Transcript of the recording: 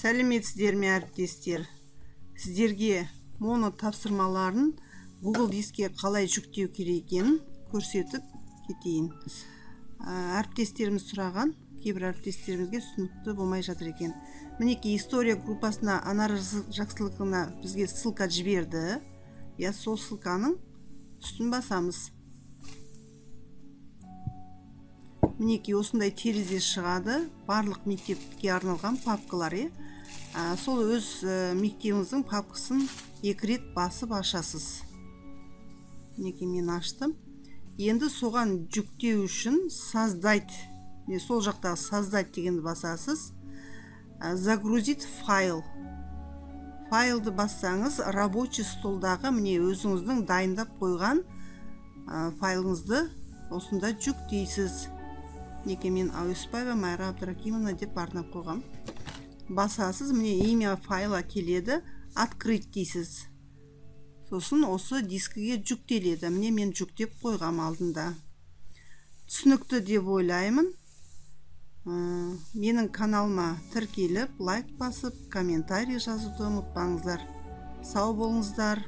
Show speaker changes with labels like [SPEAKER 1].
[SPEAKER 1] Сәлеметсіздер ме, әріптестер! Сіздерге моно тапсырмаларын Google Дискке қалай жүктеу керек екенін көрсетіп кетейін. Әріптестеріміз сұраған, кейбір әріптестерімізге түсінікті болмай жатыр екен. Мінекей, история группасына Анар Жақсылықовна бізге ссылка жіберді, иә. Сол ссылканың үстін басамыз. Мінекей, осындай терезе шығады, барлық мектепке арналған папкалар, иә. Сол өз мектебіңіздің папкасын екі рет басып ашасыз. Мінекей, мен аштым. Енді соған жүктеу үшін «Создать», сол жақтағы «Создать» дегенді басасыз. «Загрузить файл», файлды бассаңыз, рабочий столдағы, міне, өзіңіздің дайындап қойған файлыңызды осында жүктейсіз. Мінекей, мен Әуесбаева Майра Абдракимовна деп арнап қойғам. Басасыз, міне, имя файла келеді, «Открыть» дейсіз. Сосын осы дискіге жүктеледі. Міне, мен жүктеп қойғам алдында. Түсінікті деп ойлаймын. Менің каналыма тіркеліп, лайк басып, комментарий жазуды ұмытпаңыздар. Сау болыңыздар!